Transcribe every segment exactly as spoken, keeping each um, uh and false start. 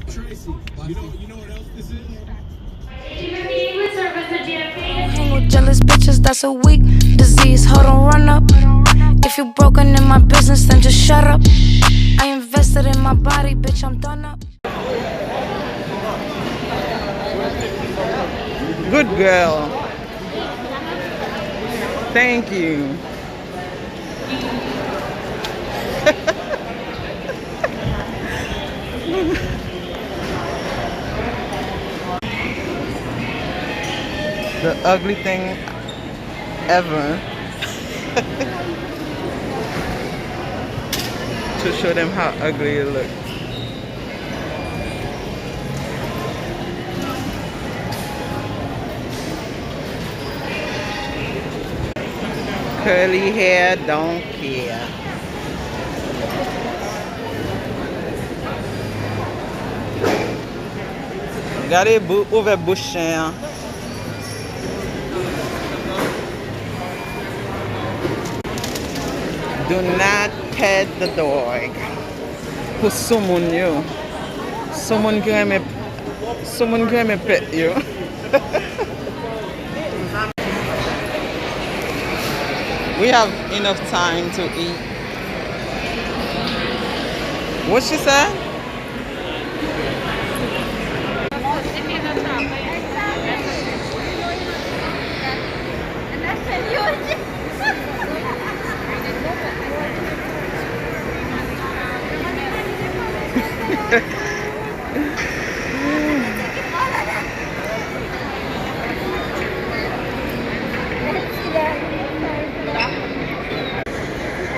Tracy, you know, you know what else this is? Hang with jealous bitches, that's a weak disease. Hold on, run up. If you broken in my business, then just shut up. I invested in my body, bitch, I'm done up. Good girl. Thank you. The ugly thing ever. To show them how ugly it looks. Curly hair, don't care. Gade bou, ouvè bouch chen an. Do not pet the dog. Pou soumoun yo. Soumoun ki renmen, soumoun ki renmen pet yo. We have enough time to eat. What she said?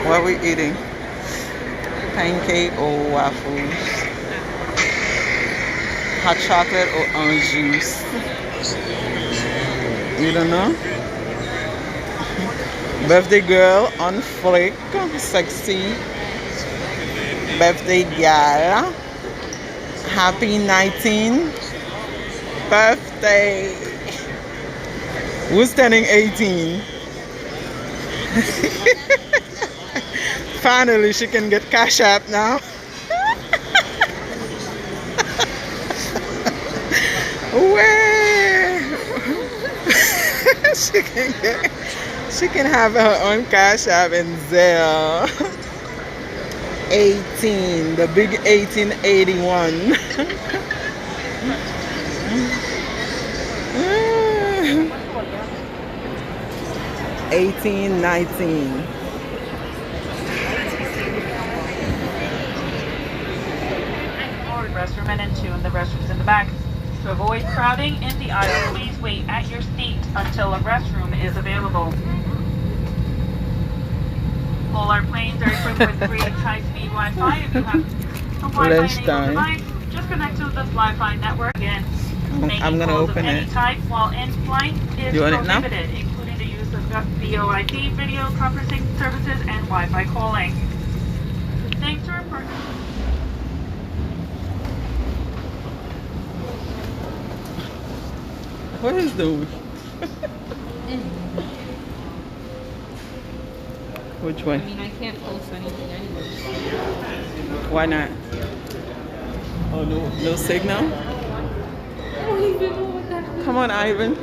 What we eating? Pancake or waffles? Hot chocolate or orange juice? You don't know? Birthday girl on fleek, sexy. Birthday gal. Happy nineteen birthday. Who's turning eighteen? Finally, she can get Cash App now. Where? She can get, she can have her own Cash App and Zelle. Eighteen, the big eighteen eighty-one. Eighteen nineteen. Forward restroom and into the restrooms in the back. To avoid crowding in the aisle, please wait at your seat until a restroom is available. All our planes are equipped with three high-speed Wi-Fi. If you have a Wi-Fi-enabled device, just connect to the Wi-Fi network. Again, making calls of any type while in flight is prohibited, including the use of V O I P video conferencing services and Wi-Fi calling. Thanks to our partners. What is doing? Which way? I mean, I can't post anything anyway. Why not? Oh, no, no signal? I don't even know what that means. Come on, Ivan.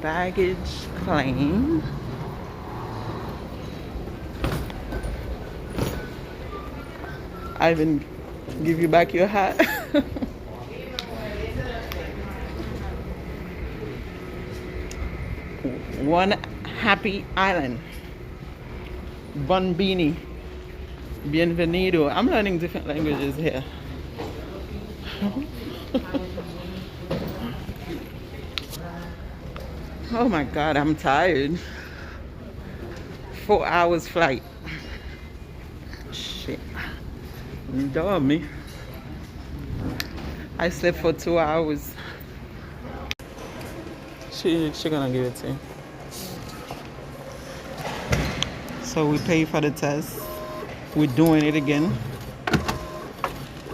Baggage claim. Ivan, give you back your hat. One happy island. Bonbini. Bienvenido. I'm learning different languages here. Oh my God, I'm tired. Four hours flight. Shit. Dormi. I slept for two hours. She she gonna give it to you. So we pay for the test. We're doing it again.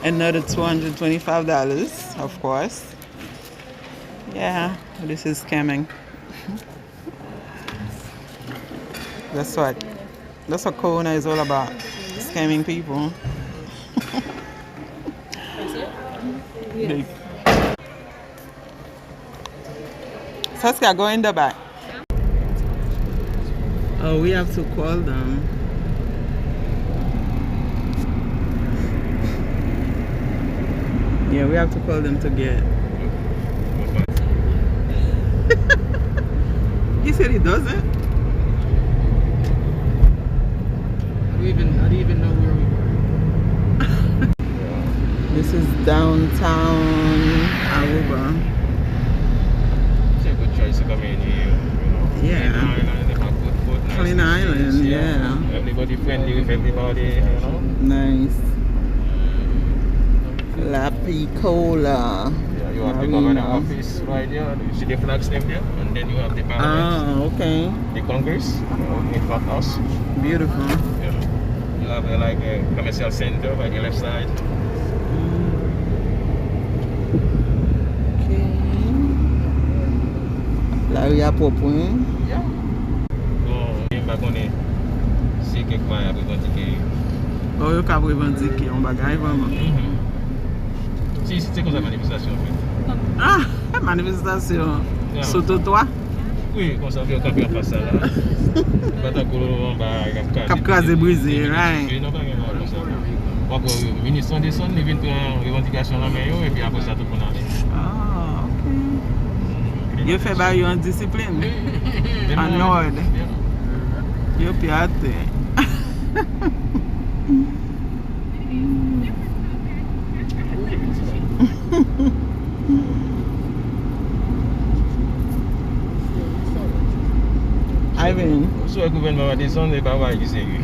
Another two hundred twenty-five dollars, of course. Yeah, this is scamming. That's what, that's what Corona is all about. Scamming people. They Saskia, go in the back. Oh, we have to call them. Yeah, we have to call them to get. He said he doesn't. I don't even, I don't even know where we were. This is downtown Aruba. It's a good choice to come in here, you know. Yeah. Clean island, they have good food, nice Clean island, beaches, yeah. Yeah. Everybody friendly with everybody, you know. Nice. La Picola. Yeah, you have the governor office right there. You see the flags them there? And then you have the parliament. Ah, okay. The Congress, you know, in front house. Beautiful. Yeah. You have, uh, like, a commercial center by the left side. Ok. Lari a pwòp, wi. Yeah. Bon, m pa konnen si kèk Maya ap revandike. Oh, yo ka ap revandike yon bagay, vrèman. Mhm. Si, si, se konsa manifestasyon an fèt. Ah, manifestasyon sou twotwa? Wi, konsa, yo kanpe anfas sa la. Pa tankou anba, k ap kraze, k ap kraze brize, right. Non, pa gen konsa. W ap wè minis lan desann, li vin pran revandikasyon nan men yo, epi apre sa, tout moun ale. Ah, ok. Yo fè ba yo an disiplin. An òd. Yo pye atè. Ivan. Ou swè gouvènman an desann, e pa bagay ki serye.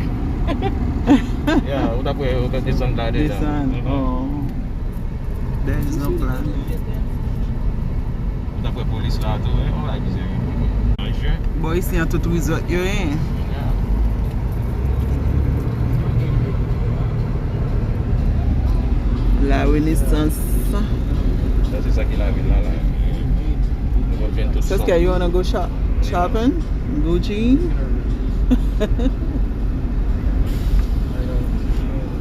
Ya, ou ta kwè yo desann la deja. Desann, oh. There is no plan. Ou ta kwè polis la tou, wi, yon bagay ki serye. An jen. Bò isi an tout resort yo ye. La Renaissance. Sa se sa ki lavil la, la. Nou konn jwenn tout sòt. Saskia, you wanna go shop, shopping? Gucci?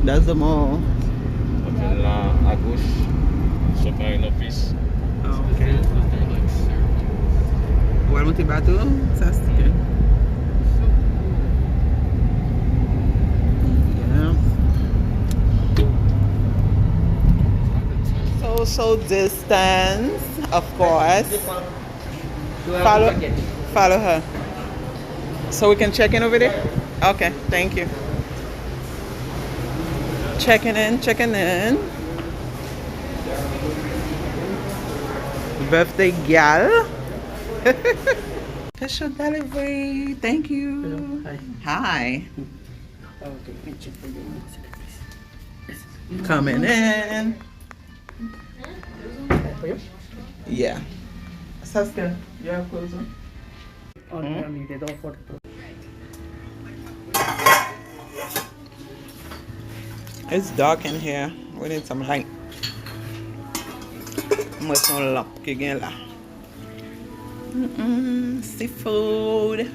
That's the mall. Ou jwenn la, agoch, Submarine Office. Ah, ok. Ou al monte bato, Saskia? Yeah. Social distance, of course. Follow, follow her. So we can check in over there? Okay, thank you. Checking in, checking in. Birthday gal. Special delivery. Thank you. Hello, hi. Hi. Okay, let me check for you one second, please. Coming in. Yeah. Saskia, you have clothes on? It's dark in here. We need some light. Mwen se yon lanp ki gen la. Mm-mm, seafood.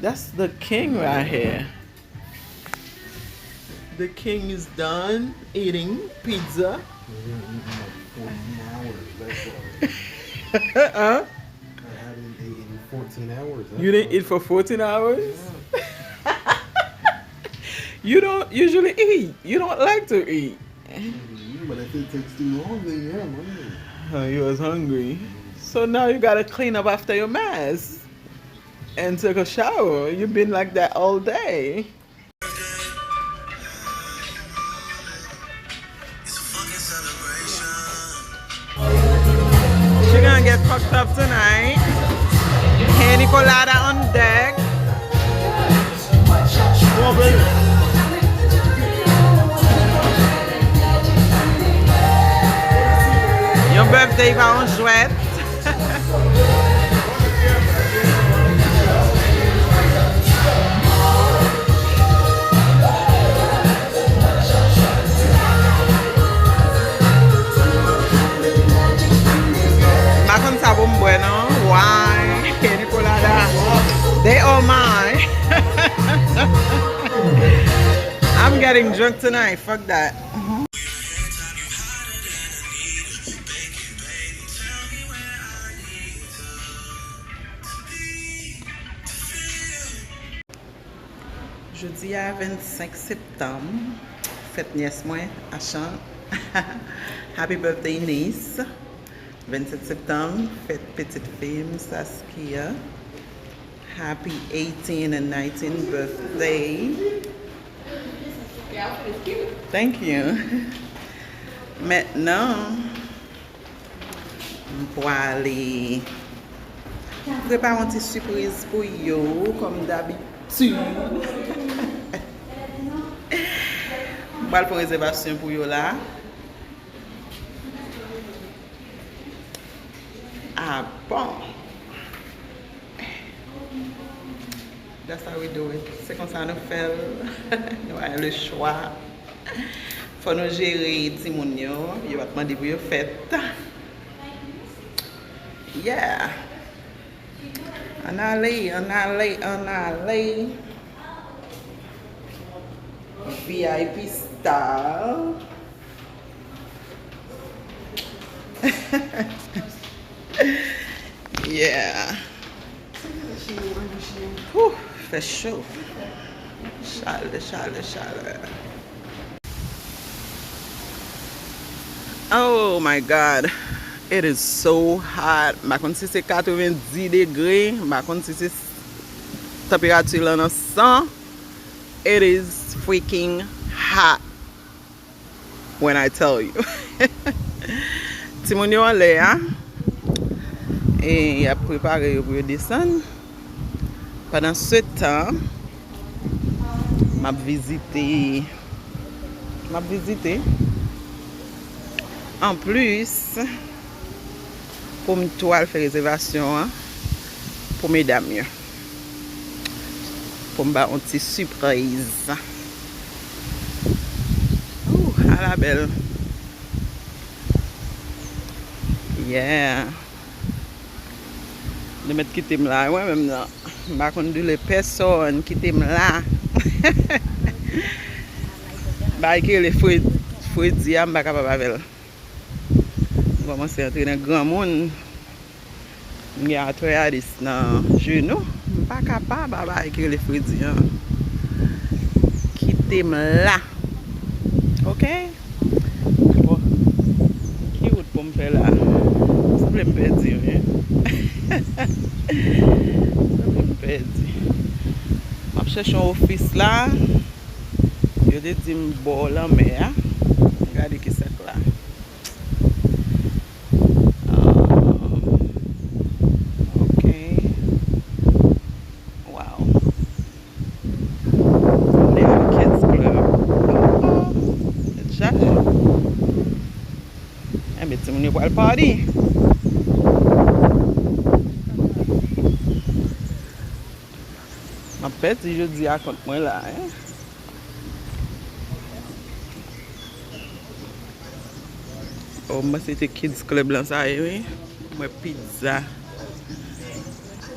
That's the king right here. The king is done eating pizza. We didn't eat in, like, fourteen hours. That's why. Huh? I haven't eaten in fourteen hours. You didn't eat for fourteen hours? Yeah. You don't usually eat. You don't like to eat. Mm, but if it takes too long, then yeah, man. Oh, you was hungry. So now you gotta clean up after your mess and take a shower. You've been like that all day. She gonna get fucked up tonight. Pina colada on deck. Yon birthday pa yon jwèt. I'm getting drunk tonight. Fuck that. Jodi a vennsenk septanm, fèt nyès mwen, Achan. Happy birthday, niece. Vennsenk septanm, fèt pitit fi m, Saskia. Happy eighteen and nineteen birthday. Thank you. Mentnan, m pwale prepare yon ti sipriz pou yo, kòm dabitid. M pral fè yon rezèvasyon pou yo la. Ah bon. That's how we do it. Se konsa nou fè l. Nou pa gen lechwa. Fò nou jere timoun yo. Yo ap mande pou yo fèt. Yeah. Ann ale, ann ale, ann ale. V I P style. Yeah. Whew, fè cho. Chalè, chalè, chalè. Oh my God. It is so hot. M pa konn si se katrevenndis degre. M pa konn si se tanperati lan nan san. It is freaking hot. When I tell you. Timoun yo anlè a. E y ap prepare yo pou yo desann. Pandan se tan, m ap vizite. M ap vizite. Anplis, pou m tou al fè rezèvasyon an pou medam yo. Pou m ba yon ti sipriz. Ooh, ala bèl. Yeah. Li mèt kite m la, mwen menm nan. M pa konn doulè pèsonn, kite m la. Bagay ki rele fre-, fredi a, m pa kapab avè l. M kòmanse antre nan granmoun. M gen arthritis nan jenou. M pa kapab a bagay ki rele fredi an. Kite m la. Oke? Bon. Ki wout pou m fè la? Sanble m pèdi, wi. Sanble m pèdi. M ap chèche yon ofis la. Yo te di m bò lanmè a. Gade ki sa k la. Um, ok. Wow. They have a kids club. Oh, oh. Tèt chaje. Enben, timoun yo pral party. M ap pèdi jodi a kont mwen la, en. Oh, m panse se kids club lan sa ye, wi. Mwen pizza.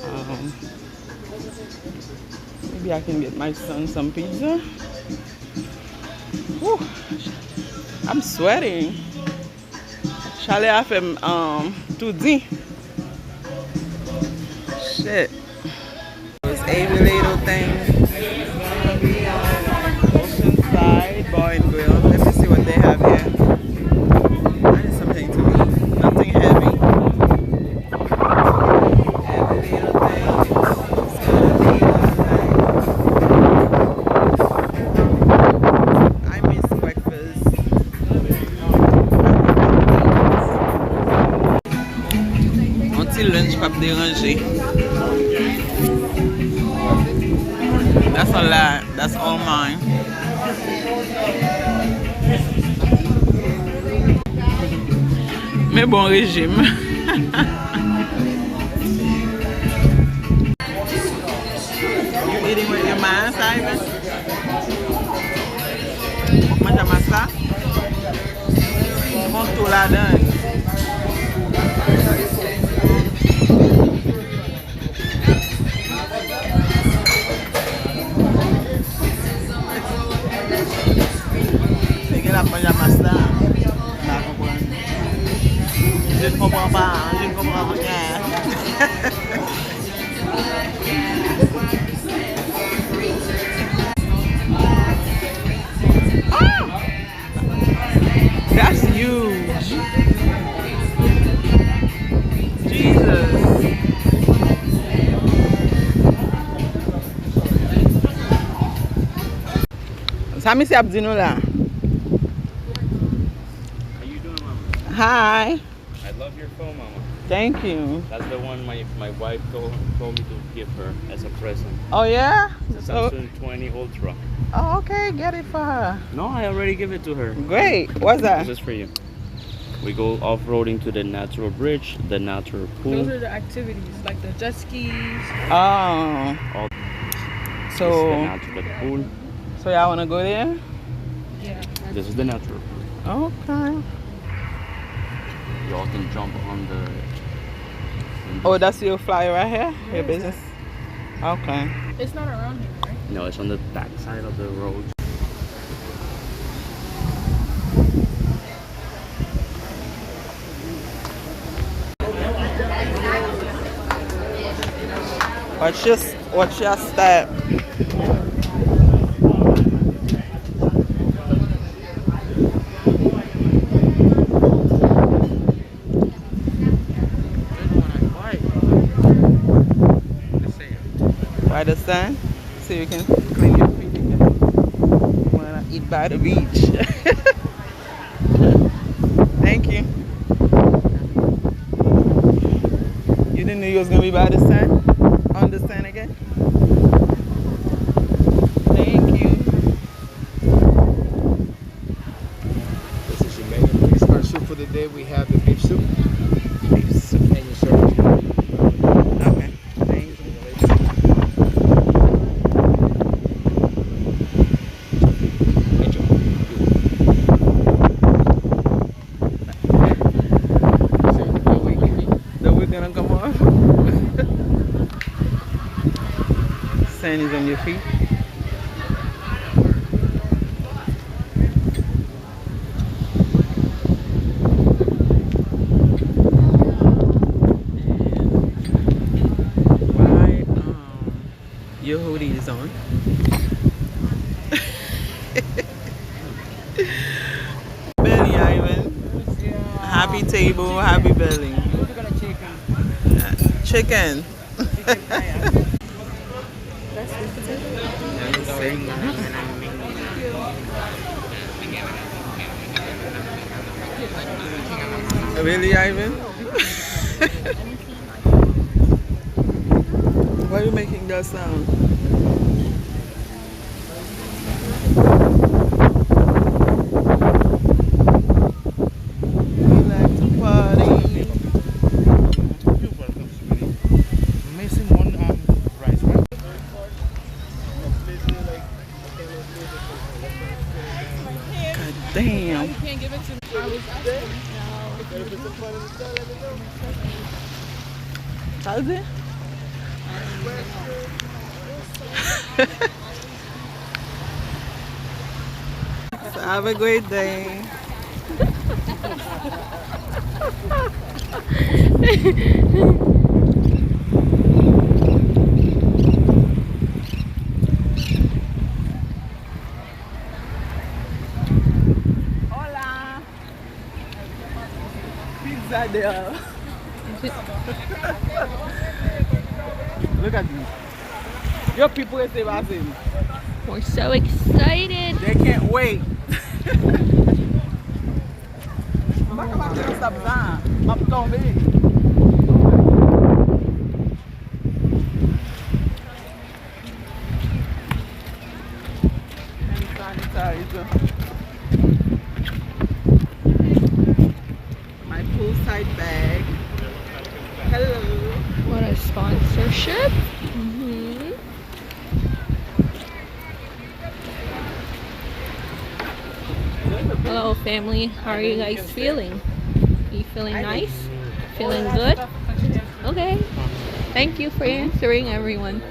Um, maybe I can get my son some pizza. Whew, I'm sweating. Chalè a fè m, um, toudi. Shit. Those every little thing. Oceanside Bar and Grill. Let me see what they have here. I need something to eat. Nothing heavy. Every little thing is gonna be alright. I miss breakfast. Yon ti lunch p ap deranje. That's a lot. That's all mine. Men bon rejim. You eating with your mask, Ivan? Manje mas la. Fon tou ladan. Mwen ya masta. M pa konprann. Je ne comprends pas, je ne comprends rien. Ah! That's huge. Jesus. Sa misye ap di nou la? How you doing, mama? Hi. I love your phone, mama. Thank you. That's the one my, my wife told, told me to give her as a present. Oh, yeah? It's a Samsung twenty Ultra. Oh, okay. Get it for her. No, I already give it to her. Great. What's that? This is for you. We go off-roading to the natural bridge, the natural pool. Those are the activities, like the jet skis. Oh. All this is the natural pool. So y'all wanna go there? Yeah. This is the natural pool. Okay. Y'all can jump on the, on Oh, this. That's your flyer right here? Your business? Okay. It's not around here, right? No, it's on the back side of the road. Watch your, watch your step. By the sand, so you can clean your feet again. You wanna eat by the beach. Thank you. You didn't know you was gonna be by the sand? On the sand again? Thank you. This is your menu. Please, our soup for the day, we have the beef soup. Beef soup. And your service. Okay. Thank you. Enjoy. See, the wig, the wig gonna come off. Sand is on your feet. Why, um, your hoodie is on? Belly, Ivan. Happy table, happy belly. Uh, chicken. Really, Ivan? Why you making that sound? We like to party. Missing one, um, rice, right? God damn. How's it? So have a great day. Hola. Pizza there. Look at this. Yo pi prese pase m. We're so excited. They can't wait. M pa ka mache nan sab sa. M ap tonbe. Hand sanitizer. My poolside bag. Hello. What a sponsorship. Mm-hmm. Hello, family. How are you guys feeling? You feeling nice? Feeling good? Okay. Thank you for answering, everyone.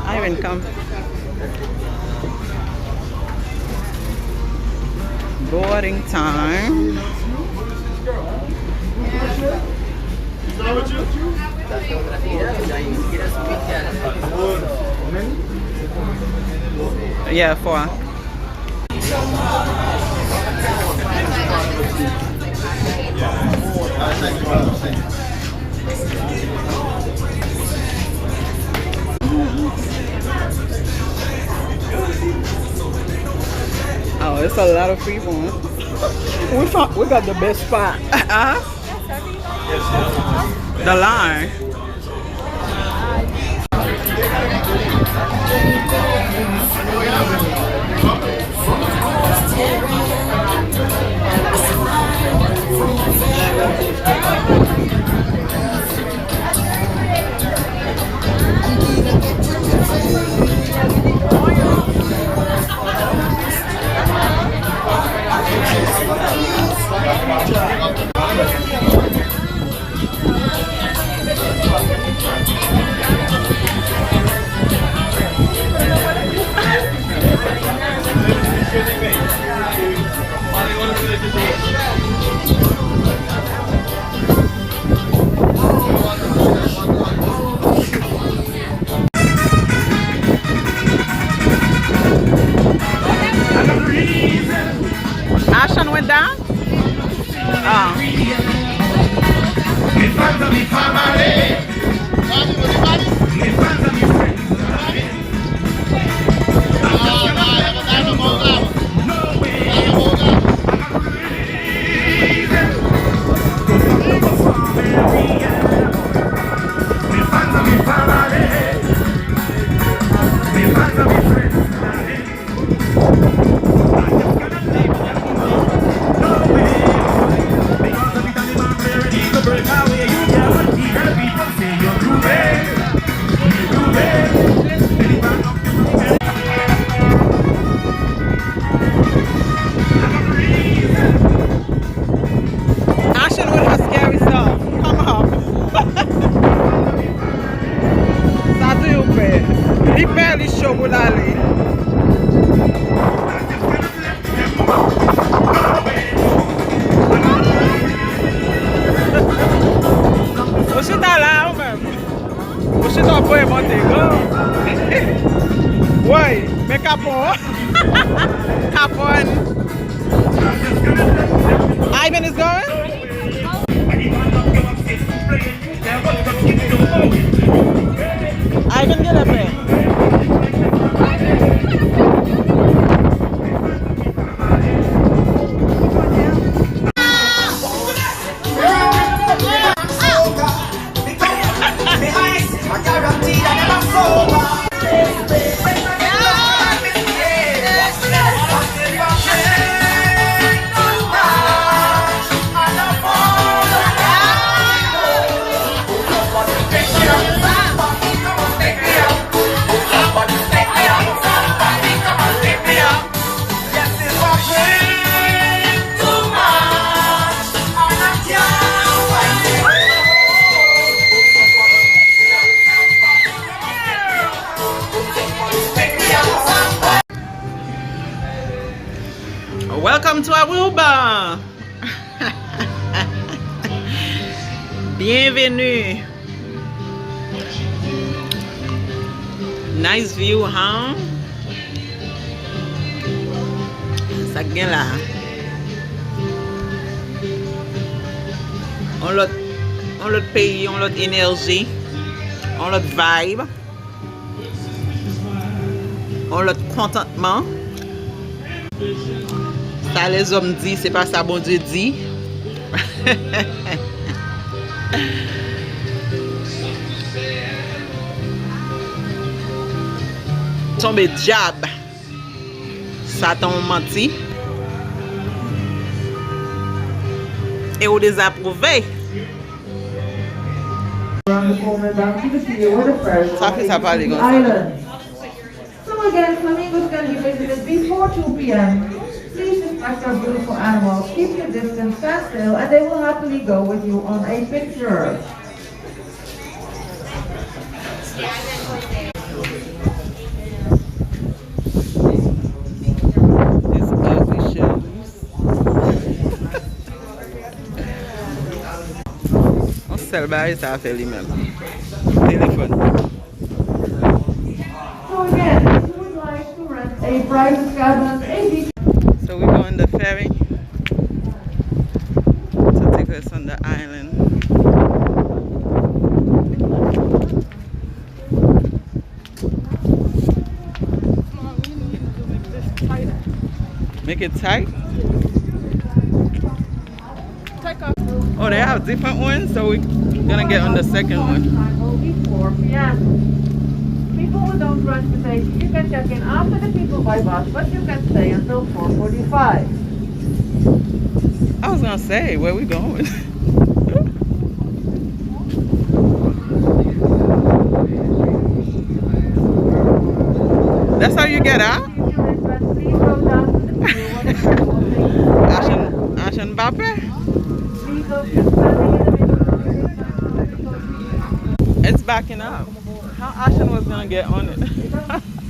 Ivan, come. Boarding time. Yeah, four. Oh, it's a lot of people. We found, we got the best spot. Huh? The line. Ashan went down? Ah. Ashan with her scary self. Come up. Sa toujou pè. Li pè, li cho pou l ale. Ou chita la, ou menm? Ou chita pou e monte, go. Woy, men kapon. Kapon. Ivan is going? Ivan gen lè pè. Welcome to Aruba! Bienvenue! Nice view, huh? Sa k gen la? On lòt, on lòt peyi, on lòt enèji, on lòt vibe, on lòt kontantman. Sa lèzòm di, se pa sa Bondye di. Tonbe dyab. Satan yon manti. E ou dezapwouve. Sa fi sa pale konsa. So again, Flamingo is going to be visited before two p.m. Please respect our beautiful animals, keep your distance, stand still, and they will happily go with you on a picture. This ugly shoes. L bagay sa fè li menm. Telefòn. So again, if you would like to rent a private cabin, a beach So we go on the ferry to take us on the island. Make it tight? Oh, they have different ones, so we're gonna get on the second one. Time will be four p m. People who don't rent the station, you can check in after the people by bus, but you can stay until four forty-five. I was gonna say, where we going? That's how you get out? Ashen, Ashen pa pè. It's backing up. How Ashen was gonna get on it?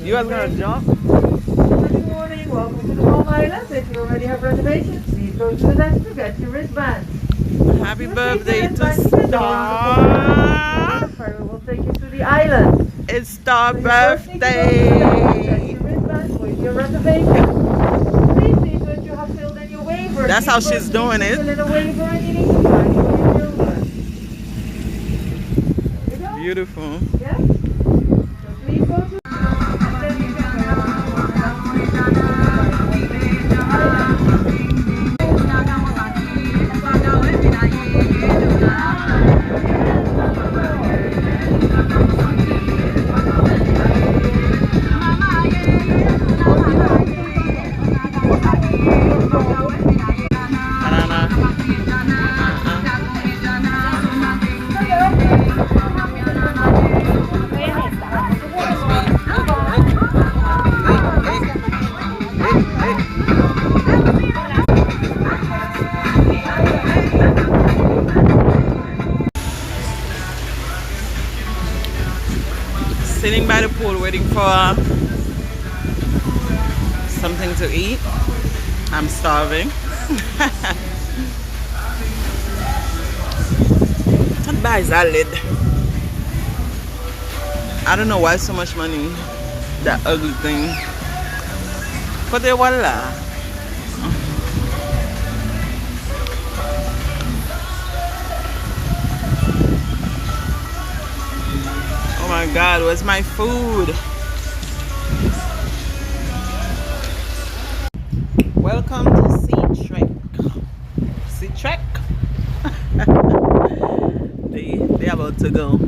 You was gonna jump? Good morning, welcome to the Palm Islands. If you already have reservations, please go to the desk to get your wristband. Happy birthday to Star. Ferry will take you to the island. It's Star birthday. Get your wristband with your reservation. Please see that you have filled in your waiver. That's how she's doing it. Fill in a waiver and you need to sign it with your children. Beautiful. Sitting by the pool waiting for something to eat. I'm starving. That bagay sa lèd. I don't know why so much money. That ugly thing. Kote w al la? Oh my God, where's my food? Welcome to Sea Trek. Sea Trek. They, they about to go.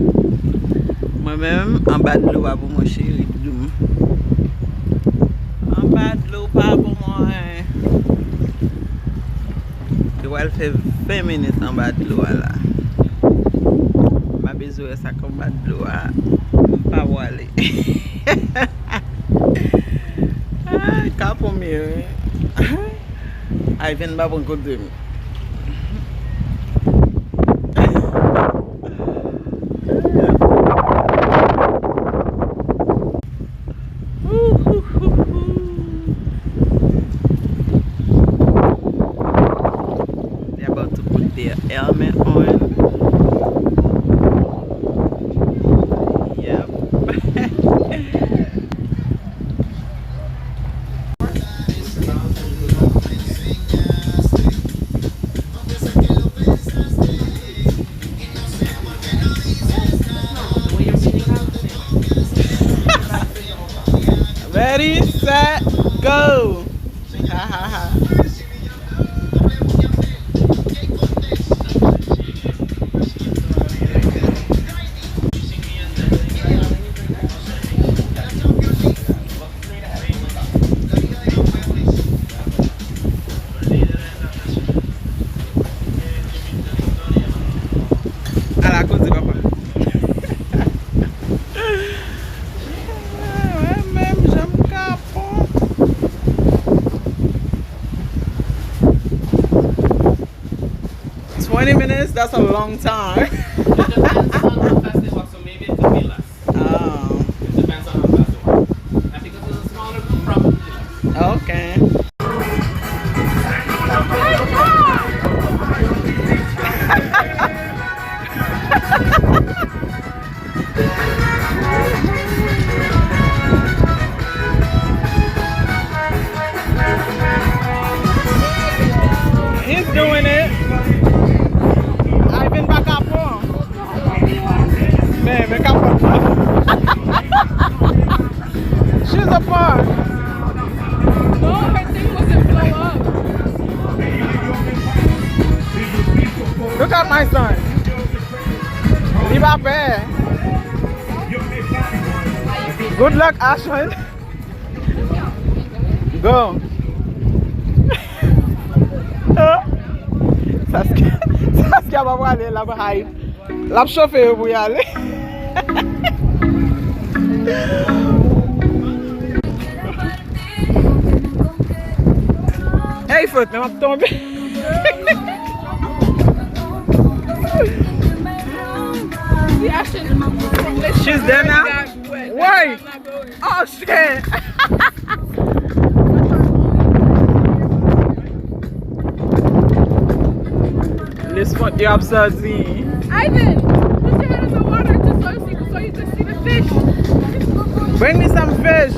Mwen menm, anba dlo pa pou mwen, cheri, dlo. Anba dlo pa pou mwen. Yo pral fè ven minit anba dlo a la. M pa bezwen wè sa k anba dlo a. M pa pwale. Ay, kapon m ye, wi. Ay, vin pa pran kote m. They're about to put their helmet on. Yep. Ready, set, go! Ala koze, papa. Mwen menm, jan m kapon. Twenty minutes, that's a long time. It depends on how fast they walk, so maybe it could be less. Oh. It depends on how fast they walk. I think if it's a smaller group, probably less. Okay. Doing it. Ivan pa kapon. Men, men kapon. She's a punk. No, her thing wasn't blow up. Look at my son. Li pa pè. Good luck, Ashwin. Go. Saskia, Saskia pa prale, l ap hide. L ap chofe yo pou y ale. Ey, fout, men m ap tonbe. She's there now? Woy! Oh, shit! Lespont yo ap sòti. Ivan, put your head in the water just so you see, so you can see the fish. Bring me some fish.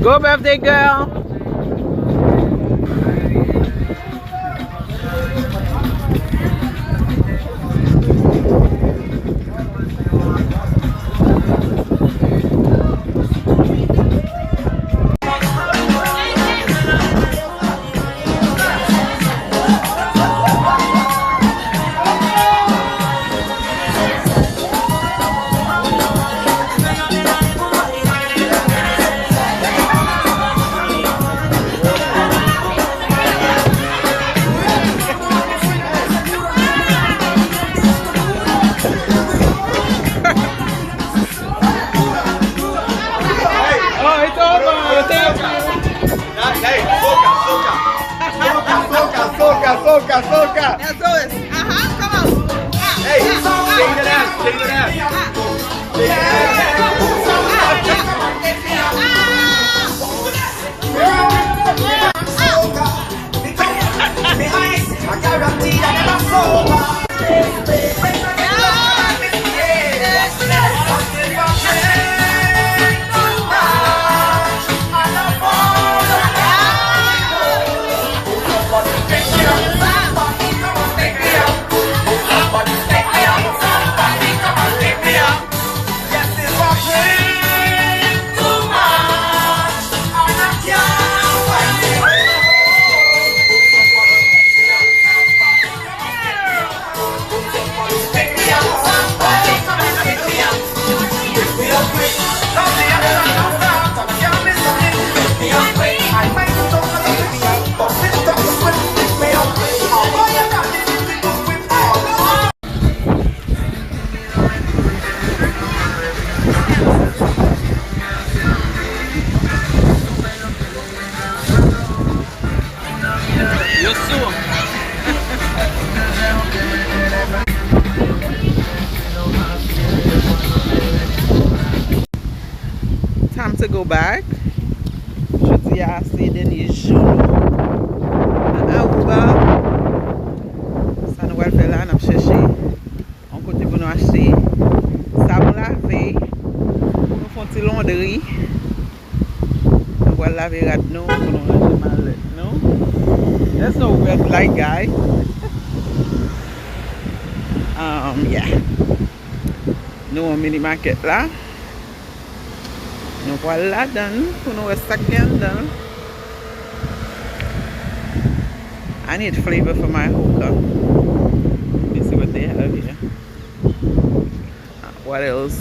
Go, birthday girl. Oh, it's over. It's over. Hey, soca, soca, soca. Soca, soca, soca, soca. Eso es. Ajá, come on. Hey, shake that ass, shake that ass. Shake that ass. Yo sou. Time to go back. Jodi a se dènye jou nou nan Aruba. Sa nou pral fè la, n ap chèche yon kote pou nou achte savon lave, pou nou fè yon ti londri. Nou pral lave rad nou, pou nou ranje malèt nou. There's no red light, guys. Um, yeah. Nou yon mini makèt la. Nou pral ladan l pou nou wè sa k gen anndan l. I need flavor for my hookah. Let me see what they have here. Uh, what else?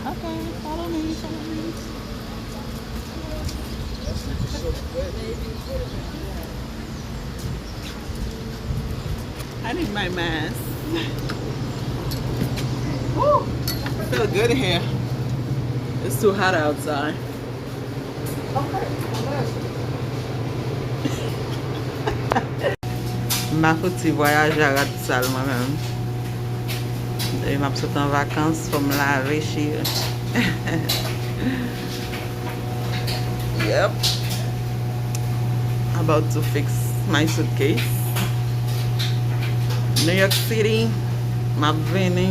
Okay, follow me, follow me. I need my mask. Woo! Feel good here. It's too hot outside. M pa fouti vwayaje a rad sal mwen menm. Depi m ap sot an vakans, fò m lave, cheri. Yep. About to fix my suitcase. New York City, m ap vini.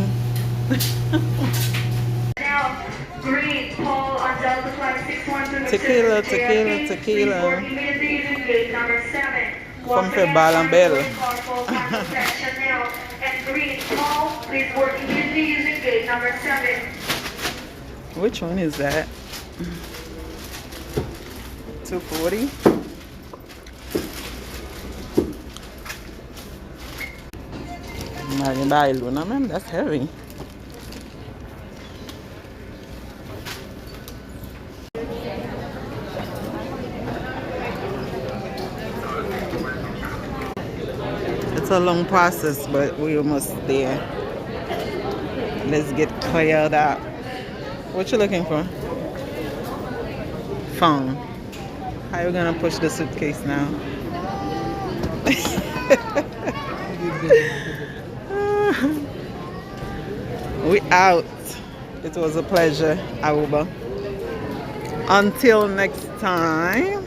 Green, Paul on Delta Flight six one two. Tequila, tequila, tequila. Please board immediately using gate number seven. Fò m fè balan bèl. Once again, for your call for passenger Chanel and Green, Paul, please board immediately using gate number seven. Which one is that? Two forty? M pa gen bagay lou nan men m, that's heavy. It's a long process, but we almost there. Let's get cleared up. What you looking for? Phone. How you gonna push the suitcase now? We out. It was a pleasure, Aruba. Until next time.